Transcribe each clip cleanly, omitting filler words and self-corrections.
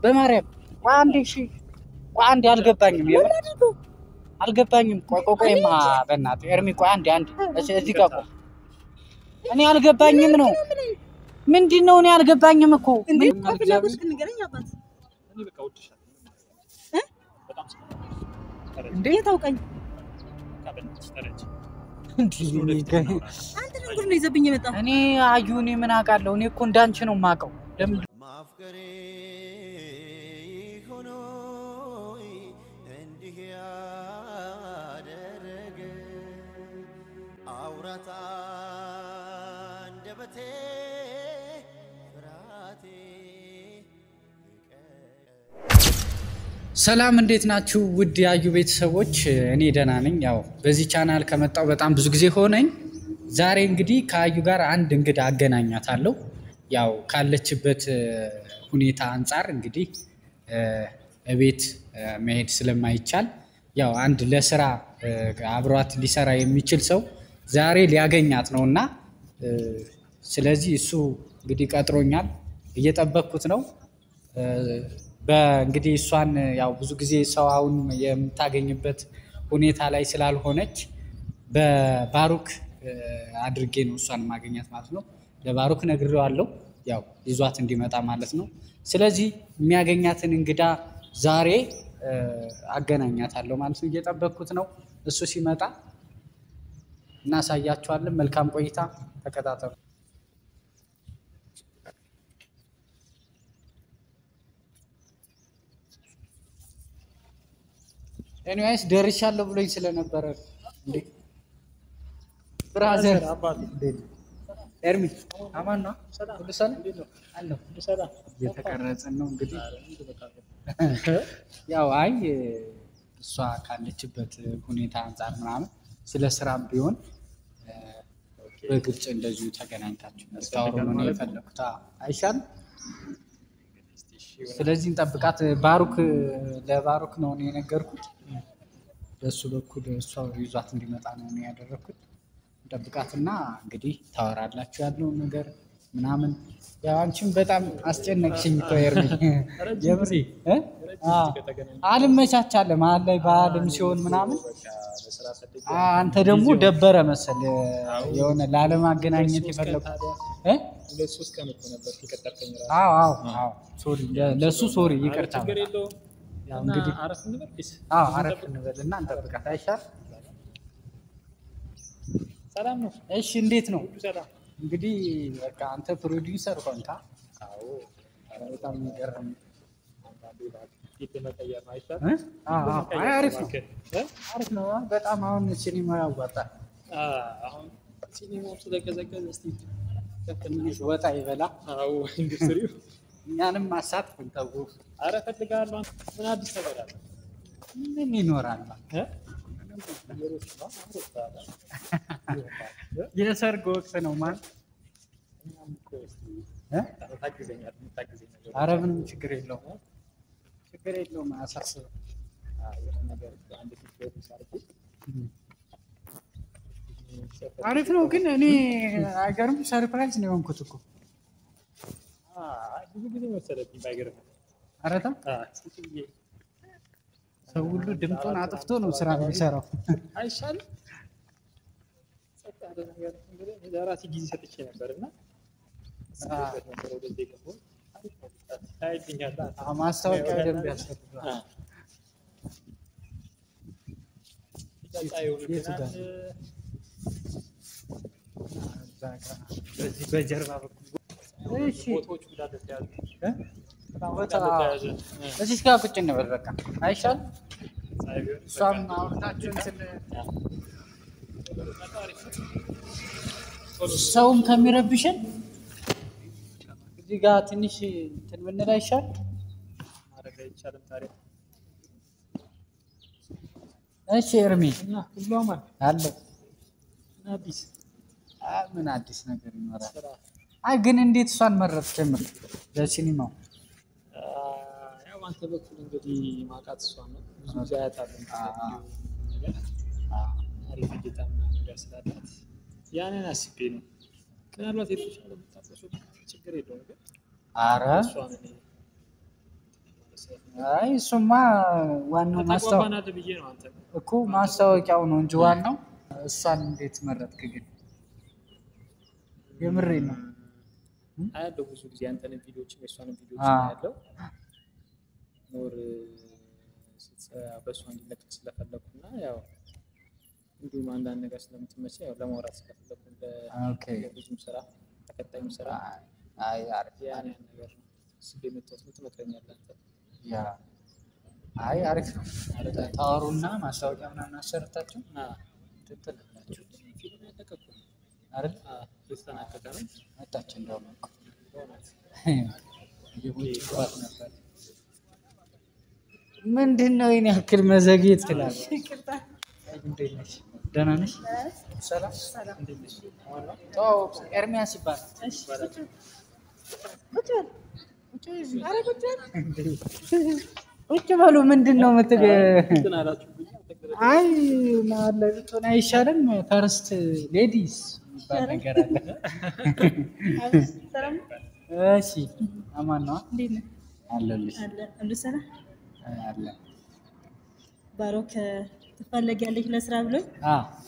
በማርያም ቆይ አንዴ፣ እሺ ቆይ አንዴ፣ አልገባኝም፣ የምር አልገባኝም። ቆይ ቆይ ቆይማ በእናትህ ኤርሚ ቆይ አንዴ አንዴ፣ እሺ እዚህ ጋር ቆይ። እኔ አልገባኝም ነው ምንድን ነው? እኔ አልገባኝም እኮ እንዴ በፍላጎት ንገረኝ አባት። እኔ በቃ እወድሻለሁ። በጣም እንዴ የት አውቃኝ? በቃ በእናትሽ ተረጂ። አንተ ድንጉር ነው ይዘብኝ የመጣ። እኔ አዩ እኔ ምን አውቃለሁ? እኔ እኮ እንዳንቺ ነው የማውቀው። ለምን ማፍቀሬ ሆኖ እንዲህ ያደረገ አውራታ አንደበቴ ፍርሃቴ። ሰላም እንዴት ናችሁ? ውድ ያዩ ቤተሰቦች፣ እኔ ደህና ነኝ። ያው በዚህ ቻናል ከመጣው በጣም ብዙ ጊዜ ሆነኝ። ዛሬ እንግዲህ ከአዩ ጋር አንድ እንግዳ አገናኛታለሁ። ያው ካለችበት ሁኔታ አንጻር እንግዲህ እቤት መሄድ ስለማይቻል ያው አንድ ለስራ አብሯት ሊሰራ የሚችል ሰው ዛሬ ሊያገኛት ነው እና ስለዚህ እሱ እንግዲህ ቀጥሮኛል፣ እየጠበቅኩት ነው። በእንግዲህ እሷን ያው ብዙ ጊዜ ሰው አሁን የምታገኝበት ሁኔታ ላይ ስላልሆነች በባሩክ አድርጌ ነው እሷን ማገኛት ማለት ነው። ለባሩክ ነግሬዋለሁ፣ ያው ይዟት እንዲመጣ ማለት ነው። ስለዚህ የሚያገኛትን እንግዳ ዛሬ አገናኛታለሁ ማለት ነው። እየጠበቅኩት ነው። እሱ ሲመጣ እናሳያችኋለን። መልካም ቆይታ፣ ተከታተሉ። Anyways ደርሻለሁ ብሎኝ ስለነበረ እንዴ brother ኤርሚ አማን ነው? ሁሉ ሰላም አለሁ። እየተቀረጽን ነው እንግዲህ። ያው አይ እሷ ካለችበት ሁኔታ አንጻር ምናምን ስለ ስራም ቢሆን በግልጽ እንደዚሁ ተገናኝታችሁ እንድታወሩ ነው የፈለኩት። አይሻልም? ስለዚህ እንጠብቃት። ባሩክ ለባሩክ ነው እኔ የነገርኩት። በእሱ በኩል እሷ ይዟት እንዲመጣ ነው እኔ ያደረኩት። እንጠብቃትና እንግዲህ ታወራላችሁ ያለውን ነገር ምናምን። ያው አንቺም በጣም አስጨነቅሽኝ እኮ ኤርሚ፣ የምር አልመቻቻለ መሀል ላይ በዓልም ሲሆን ምናምን አንተ ደግሞ ደበረ መሰል የሆነ ላለማገናኘት የፈለኩት። ሁለት ሶስት ቀን እኮ ነበር የቀጠርከኝ እራሱ። አዎ አዎ አዎ፣ sorry ለእሱ sorry፣ ይቅርታ። ችግር የለውም። ያው እና እንግዲህ አረፍ እንበል ወይስ? አዎ አረፍ እንበልና እንጠብቃት አይሻል? ሰላም ነው? እሺ እንዴት ነው? ሁሉ ሰላም። እንግዲህ በቃ አንተ ፕሮዲውሰር ሆንካ። አዎ በጣም የሚገርም አንዳንዴ ፊት መቀየር ነው አይሻልም? እ? አዎ አዎ፣ አይ አሪፍ ነው እባክህ እ? አሪፍ ነው። በጣም አሁን ሲኒማ ያዋጣል። አሁን ሲኒማው ስለቀዘቀዘ እስቲ ትንሽ ወጣ ይበላ። አዎ ኢንዱስትሪው እኛንም አሳትፈን ተው። አረ እፈልግሃለሁ። ምን አዲስ ነገር አለ? ምን ይኖራል? እ? የሮጥ ነው አምሮብሃል። የሰርግ ወቅት ነው ማን እኛም እኮ እስቲ እ? ታግዘኛለህ፣ የምታግዘኝ ነገር አረ ምንም ችግር የለውም፣ ችግር የለውም፣ አያሳስብም። የሆነ ነገር አንድ ፊት produce አድርጌ አሪፍ ነው ግን እኔ አይገርም surprise ነው የሆንኩት እኮ። ብዙ ጊዜ መሰለብኝ ባይገርምህ። ኧረ ተው፣ ሰው ሁሉ ድምፁን አጥፍቶ ነው ስራ የሚሰራው። አይሻልም? ጸጥ ያለ ነገር እንግዲህ ለራሴ ጊዜ ሰጥቼ ነበር እና አስቤበት ነበር ወደዚህ የገባሁት። አሪፍ ነው። ታይልኛለህ አንተ። አዎ፣ ማስታወቂያ ደንብ ያስፈልገዋል። ፀሐይ የቱ ጋር ሆኖብናል። እዛ ጋር በዚህ በጀርባ በኩል እሺ፣ ቦታዎቹ እንዳለ ተያዙ። እ? በጣም ቦታ እንዳለ ተያዘ። እዚህ ጋር ቁጭ እንበል በቃ አይሻልም? ፀሐይ ቢሆን እሷም አውርታችሁ እንትን በቃ አሪፍ ነው። ሰውም ከሚረብሽን እዚህ ጋር ትንሽ እንትን ብንል አይሻልም? ማድረግ አይቻልም ታዲያ። እሺ ኤርሚ እና ሁሉ አማን አለ ምን አዲስ ምን አዲስ ነገር ይኖራል? ስራ? አይ ግን እንዴት እሷን መረጥ ጀምር ለሲኒማው? ያው አንተ በኩል እንግዲህ ማውቃት እሷን ነው። ብዙ ጊዜ አያታለሁ ነገር አሪፍ እይታ ምናምን ነገር ስላላት ያንን አስቤ ነው። ምናልባት የተሻለ የምታውቀው ሰው ችግር የለውም ግን አረ እሷን እኔ አይ እሱማ ዋናው ተግባባናል ብዬ ነው። አንተ እኮ ማስታወቂያው ነው እንጂ ዋናው። እሷን እንዴት መረጥክ ግን? የምሬን ነው። አያለው ብዙ ጊዜ አንተንም ቪዲዮዎችን የእሷንም ቪዲዮዎችን አያለው። more በእሷ እንዲለቀቅ ስለፈለኩ እና ያው እንዲሁም አንዳንድ ነገር ስለምትመቸኝ ያው ለማውራት ስለፈለኩ ለብዙም ስራ ተከታዩም ስራ አይ አሪፍ ያን ያን ነገር ነው አስቤ የመጣሁት። ምን ትመክረኛለህ አንተ? ያ አይ አሪፍ ነው። ታወሩና ማስታወቂያ ምናምን አሰርታችሁ ትጥላላችሁ ፊልም ያለቀ እኮ ነው አይደል? የተጠናቀቀ ነው። መጣች እንደውም እኮ እየቦጭኳት ነበር። ምንድን ነው ይሄን ያክል መዘግየት ትላለህ? እንዴት ነሽ? ደህና ነሽ? ሰላም። ተዋወቁ፣ ኤርሚያስ ይባላል። ቁጭ በሉ። ምንድን ነው አይ መሀል ላይ ብትሆን አይሻልም? first ladies የሚባል ነገር አለ። እሺ አማን ነው አለልሽ አለ። ባሮክ ትፈለጊያለሽ ለስራ ብሎኝ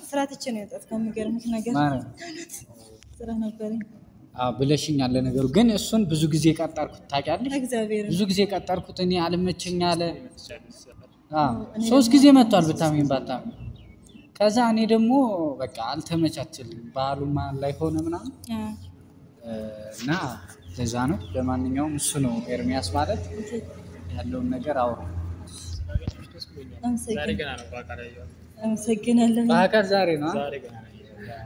ስራ ትቼ ነው የወጣሁት። ከሚገርምህ ነገር ስራ ነበረኝ ብለሽኛል። ለነገሩ ግን እሱን ብዙ ጊዜ ቀጠርኩት ታውቂያለሽ? እግዚአብሔር ብዙ ጊዜ ቀጠርኩት። እኔ አልመቸኝ አለ። 3 ጊዜ መጥቷል ብታሚን ባታሚን። ከዛ እኔ ደግሞ በቃ አልተመቻችልም፣ በዓሉ መሀል ላይ ሆነ ምናምን እና ለዛ ነው። ለማንኛውም እሱ ነው ኤርሚያስ ማለት። ያለውን ነገር አውሩ። አመሰግናለሁ። በአካል ዛሬ ነው።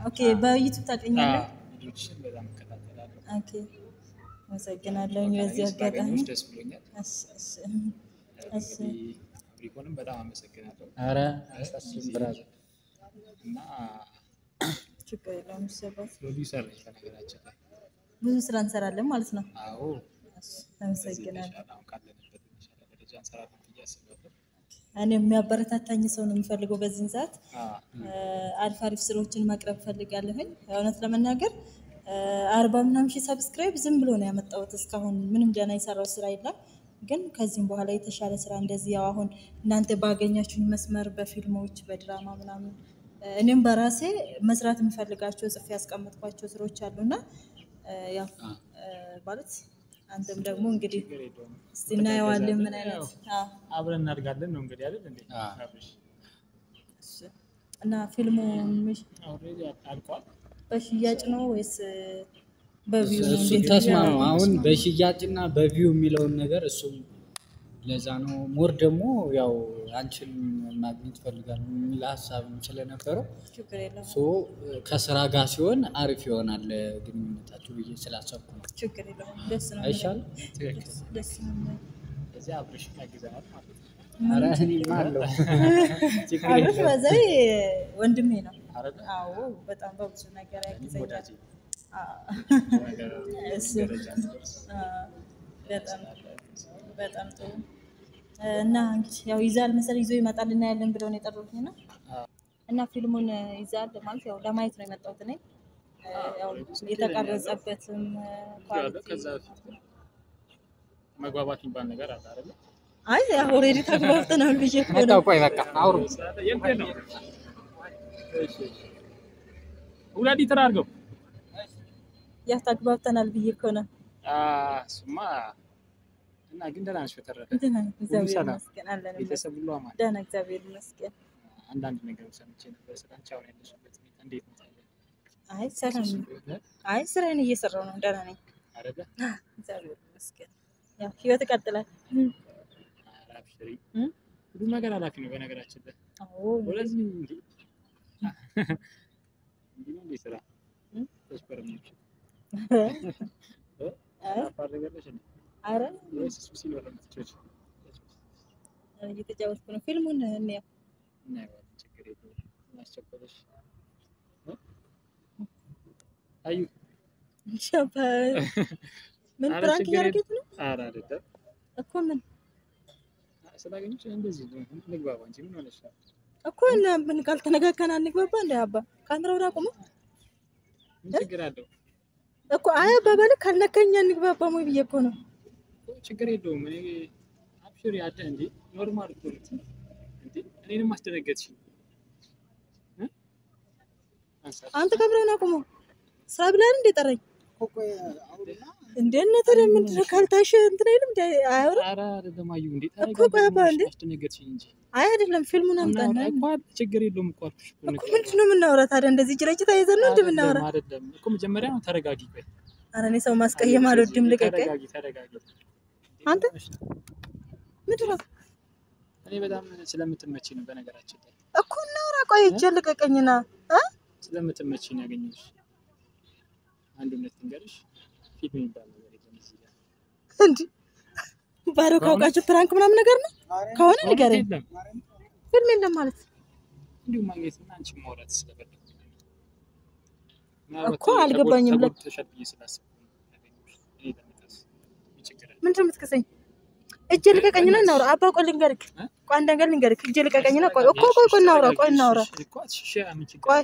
okay፣ በዩቲዩብ ታውቀኛለህ? okay፣ አመሰግናለሁ። በዚህ አጋጣሚ ደስ ብሎኛል። አብሪኮንም በጣም አመሰግናለሁ። ኧረ አሳስብ brother እና ችግር የለውም። ፕሮዲውሰር ነኝ በነገራችን ላይ ብዙ ስራ እንሰራለን ማለት ነው። አዎ፣ አመሰግናለሁ። አሁን ካለንበት የተሻለ ደረጃ እንሰራለን ብዬ አስባለሁ። እኔ የሚያበረታታኝ ሰው ነው የምፈልገው። በዚህን ሰዓት አሪፍ አሪፍ ስራዎችን ማቅረብ ፈልጋለሁኝ። እውነት ለመናገር 40 ምናምን ሺህ subscribe ዝም ብሎ ነው ያመጣሁት። እስካሁን ምንም ደህና የሰራው ስራ የለም። ግን ከዚህም በኋላ የተሻለ ስራ እንደዚህ ያው አሁን እናንተ ባገኛችሁኝ መስመር በፊልሞች በድራማ ምናምን እኔም በራሴ መስራት የምፈልጋቸው ጽፌ ያስቀመጥኳቸው ስራዎች አሉና ያው ማለት አንተም ደግሞ እንግዲህ እስቲ እናየዋለን ምን አይነት አብረን እናድጋለን ነው እንግዲህ አይደል እንዴ? እና ፊልሙ already አልቋል። በሽያጭ ነው ወይስ በ view ነው? እሱን ተስማሙ። አሁን በሽያጭና በ view የሚለውን ነገር እሱም ለዛ ነው። more ደግሞ ያው አንቺን ማግኘት ፈልጋለሁ የሚል ሀሳብም ስለነበረው ችግር የለውም። so ከስራ ጋር ሲሆን አሪፍ ይሆናል ግንኙነታችሁ ብዬ ስላሰብኩ ነው። ችግር የለውም። ደስ ነው አይሻልም? ትክክል። ደስ ነው። እዚህ አብርሽ ያግዘናል ማለት ነው። ኧረ እኔማ አለሁ። አብርሽ በዛ ወንድሜ ነው። አዎ በጣም በብዙ ነገር ያግዘኛል። በጣም ጥሩ እና እንግዲህ ያው ይዛል መሰለኝ ይዞ ይመጣል እናያለን ብለው ነው የጠሩኝ ነው። እና ፊልሙን ይዛል ማለት ያው ለማየት ነው የመጣሁት እኔ። ያው የተቀረጸበትም quality መግባባት የሚባል ነገር አለ አይደል? አይ ያው already ተግባብተናል ብዬ እኮ ነው። ቆይ በቃ አውሩ። 2 ሊትር አድርገው። ያው ተግባብተናል ብዬ እኮ ነው። እሱማ እና ግን ደህና ነሽ? በተረፈ እግዚአብሔር ይመስገን አለን። ቤተሰብ ሁሉ አማን ደህና እግዚአብሔር ይመስገን። አንዳንድ ነገር ሰምቼ ነበር ስለ አንቺ። አሁን ያለሽበት ሁኔታ እንዴት ነው ታዲያ? አይ ሰላም ነው። አይ ስራዬን እየሰራሁ ነው። ደህና ነኝ አይደለ? እግዚአብሔር ይመስገን። ያው ህይወት ይቀጥላል። ኧረ አብሽሪ፣ ሁሉም ነገር ኃላፊ ነው በነገራችን ላይ። አዎ ወለዚህ እንዴ እንዴ ነው እንዴ ስራ ተሽበረምሽ? ኧረ እየተጫወትኩ ነው። ፊልሙን እንየው። ምን prank እያደረገች ነው እኮ? ምን እኮ እና ምን ካልተነጋገርን አንግባባ እንደ አባ ካሜራውን አቁመው እኮ። አይ አባባልህ ካልነካኝ አንግባባም ወይ ብዬ እኮ ነው። ችግር የለውም። እኔ አብሽሪ አለ እንዴ normal እኮ ነው እንዴ እኔንም አስደነገጥሽኝ። አንተ ካሜራውን አቁሞ ስራ ብለህ እንዴ ጠራኝ እንዴ? እና ታዲያ ምንድን ነው ካልታሸ እንትን አይልም እንዴ? አያወራም። ኧረ አይደለም አዩ እንዴ እኮ ቆይ አባ እንዴ አስደነገጥሽኝ እንጂ። አይ አይደለም፣ ፊልሙን አምጣና እኮ ችግር የለውም እኮ አልኩሽ እኮ። ምንድን ነው የምናወራ ታዲያ? እንደዚህ እጅ ለእጅ ተያይዘን ነው እንዴ የምናወራ? አይደለም እኮ መጀመሪያ ነው ተረጋጊ። ቆይ ኧረ እኔ ሰው ማስቀየም አልወድም። ልቀቀኝ። ተረጋጊ ተረጋጊ። አንተ ምንድን ነው እኔ በጣም ስለምትመጪ ነው በነገራችን ላይ እኮ እናውራ። ቆይ እጄን ልቀቀኝና ስለምትመጪ ነው ያገኘሁሽ። አንድ እውነት ልንገርሽ፣ ፊልም የሚባል ነገር የለም እዚህ ጋር። እንዴ ባሮክ አውቃችሁ prank ምናምን ነገር ነው ከሆነ ንገረኝ። ፊልም የለም ማለት እንዲሁ ማግኘት እና አንቺን ማውራት ስለፈለኩ እኮ አልገባኝም። ተጎድተሻል ብዬ ስላሰብኩ ነው ያገኘሁሽ። እኔ ለመካስ ችግር አለ? ምንድን ነው የምትከሰኝ? እጄ ልቀቀኝና እናውራ። አባ ቆይ ልንገርክ፣ ቆይ አንድ ነገር ልንገርክ። እጄ ልቀቀኝና ቆይ እኮ ቆይ ቆይ እናውራ፣ ቆይ እናውራ። ቆይ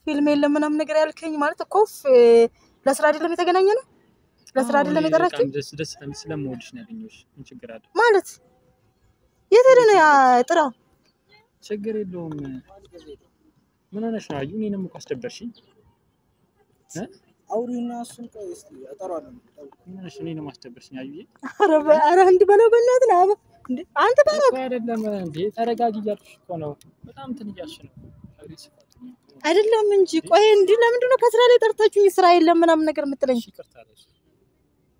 ፊልም የለም ምናምን ነገር ያልከኝ ማለት እኮ ለስራ አይደለም የተገናኘ ነው። ለስራ አይደለም የጠራችኝ ደስ ደስ ስለምወድሽ ነው ያገኘሁሽ። ምን ችግር አለ? ማለት የት ሄደህ ነው ጥራው? ችግር የለውም። ምን ሆነሽ ነው አዩ? እኔንም እኮ አስደበርሽኝ። አውሪና እሱን ቆይ እስኪ እጠራዋለሁ። ምን ሆነሽ? እኔንም አስደበርሽኝ አዩዬ። ኧረ አንድ በለው በእናትህ ነው እንዴ አንተ ባሮክ። አይደለም እንዴ ተረጋጊ እያልኩሽ እኮ ነው። በጣም እንትን እያልሽ ነው። አይደለም እንጂ ቆይ እንዲህ ለምንድን ነው ከስራ ላይ ጠርታችሁኝ ስራ የለም ምናምን ነገር የምትለኝ?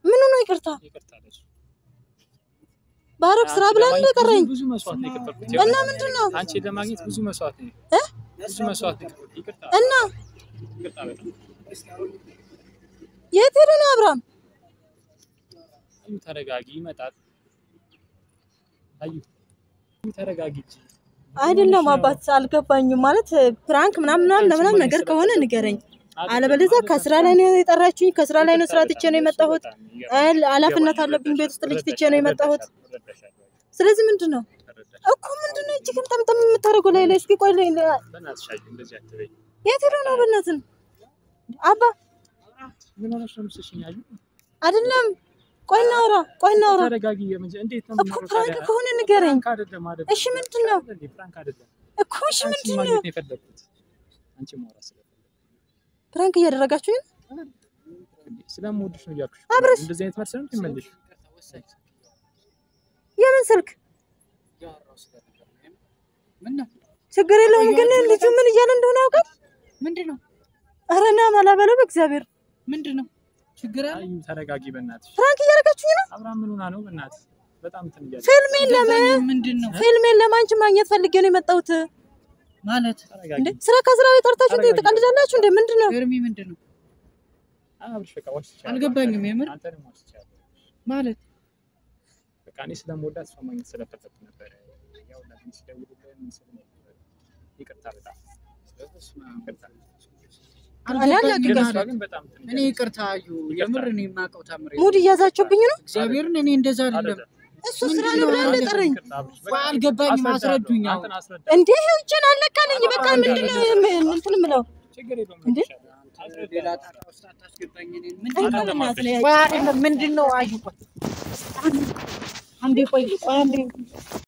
ምኑ ነው ይቅርታ? ባሮክ ስራ ብለን እንደጠራኝ ብዙ መስዋዕት ነው የከፈልኩት። እና ምንድን ነው አንቺን ለማግኘት ብዙ መስዋዕት ነው ብዙ መስዋዕት ነው የከፈልኩት። ይቅርታ እና ይቅርታ በጣም የት ሄደ ነው አብርሃም? አዩ ተረጋጊ፣ ይመጣል። አዩ ተረጋጊ እንጂ አይደለም አባት አልገባኝም። ማለት prank ምናምን ምናምን ነገር ከሆነ ንገረኝ። አለበለዚያ ከስራ ላይ ነው የጠራችሁኝ። ከስራ ላይ ነው ስራ ትቼ ነው የመጣሁት። ኃላፊነት አለብኝ ቤት ውስጥ ልጅ ትቼ ነው የመጣሁት። ስለዚህ ምንድን ነው እኮ ምንድን ነው እጅግን ጠምጠም የምታደርገው ላይ ላይ? እስኪ ቆይ የት ሄዶ ነው? በእናትህ አባ አይደለም ቆይ እናውራ፣ ቆይ እናውራ እኮ prank ከሆነ ንገረኝ። እሺ ምንድን ነው እኮ? እሺ ምንድን ነው prank እያደረጋችሁኝ ነው? ስለምወድሽ ነው እያልኩሽ። አብረሽ እንደዚህ አይነት መልስ ነው የምትመልሺው? የምን ስልክ? ችግር የለውም ግን ልጁ ምን እያለ እንደሆነ ያውቃል። ምንድን ነው? ኧረ ና መላ በለው በእግዚአብሔር። ምንድን ነው ችግር አለ? አዩ ተረጋጊ በእናትሽ። prank እያደረጋችሁኝ ነው? አብርሃም ምን ሆና ነው በእናትህ? በጣም እንትን እያለ ፊልም የለም ምንድን ነው ፊልም የለም። አንቺን ማግኘት ፈልጌ ነው የመጣሁት ማለት ተረጋጊ። እንዴ ስራ ከስራ ላይ ጠርታችሁ እንዴ ትቀልዳላችሁ እንዴ? ምንድን ነው ኤርሚ ምንድን ነው አብርሽ በቃ ዋሽቻለሁ። አልገባኝም። የምር አንተንም ዋሽቻለሁ። ማለት በቃ እኔ ስለምወዳት እሷን ማግኘት ስለፈለኩ ነበር። ያው ለምን ሲደውልልህ ምን ስል ነበር። ይቅርታ በጣም ይቅርታ። አልገባኝም ግን እሷ ማለት ግን በጣም እንትን እኔ ይቅርታ አዩ፣ የምር እኔ የማውቀው ታምሬ mood እያዛችሁብኝ ነው። እግዚአብሔርን እኔ እንደዛ አይደለም። እሱ ስራ ነው ብላ እንደጠረኝ አልገባኝም። አስረዱኝ። አሁን እንዴ ይኸው እጄን አለካልኝ። በቃ ምንድን ነው እንትን የምለው ችግር የለውም። እንዴ? ሌላ ጣጣ ውስጥ አታስገባኝ። እኔን ምንድን ነው በእናትህ ቆይ አይደለም ምንድን ነው አዩ፣ ቆይ አንዴ ቆይ ቆይ አንዴ